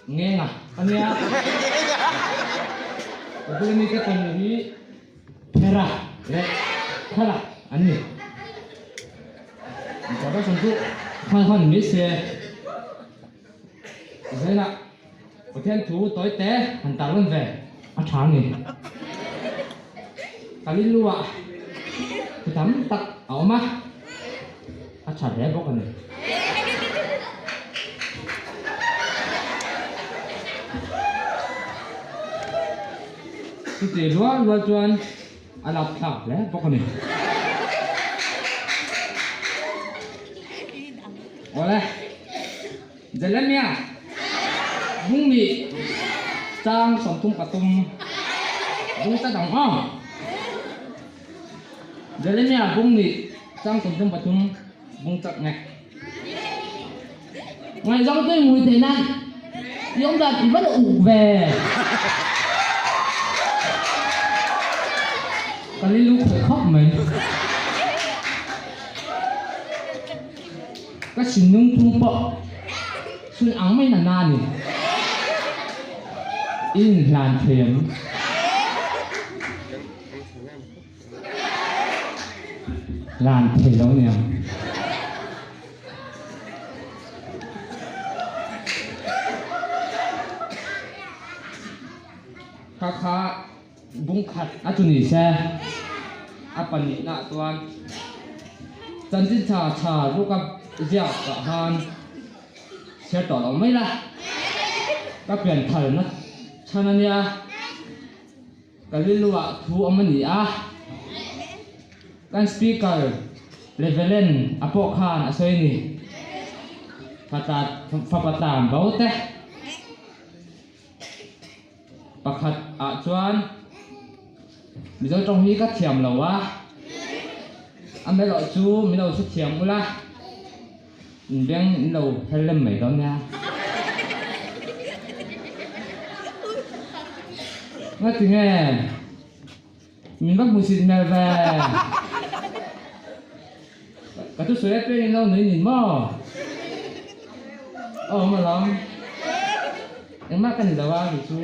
Ngenga a nia. Ka bula mite pahnih hi Phera leh Khala an ni. Introduction chu khan khan ni se Zainah Pathian thu tawi te han tarlan ve a tha a ni. Ka rilruah thu tam tak a awm a. A tha hle bawk a ni. Chuti rual rual chuan a lap thlak hle bawk a ni. Awle, Jeremia bungnih chang 33 bung ta dang aw. Jeremia bungnih Chang 33 bung chak nge. Ngaihzawng tui mui thei nan i awm dan i va la uk ve. Ka lilu khawih khawp mai. Ka thinlung phung pawh chhun ang mai na na ni. I inhlan thei em? Lan thei lo niang. Kha kha bung khat a chu ni se a pahnihna ah chuan chanchin tha tha ruka ziak ah khan chhiar tawh lo mai la ka pian thalna chhan a nia. Ka rilruah thu awm a ni a, kan speaker Reverend a pawh khan a sawi a ni. Fapa tlan bo te pakhat ah chuan Mizo tawng hi ka thiam lo a, amaherawh chu min lo hrethiam ula, inbeng in lo her lem mai dawn nia. Nga ti nge min va hmusit hmel ve ka thu sawi apiang in lo nui nin maw aw awm alawm engmah ka ni lo a kei chu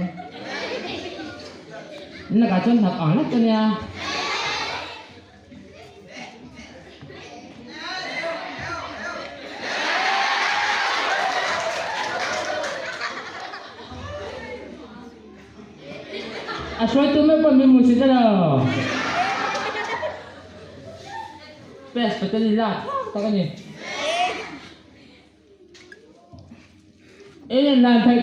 in lakah chuan hnap ang lek ka nia. A hruaitu meuh pawh min hmuh si ta lo. Pes patel i lak tak a ni. Ei an lan theih.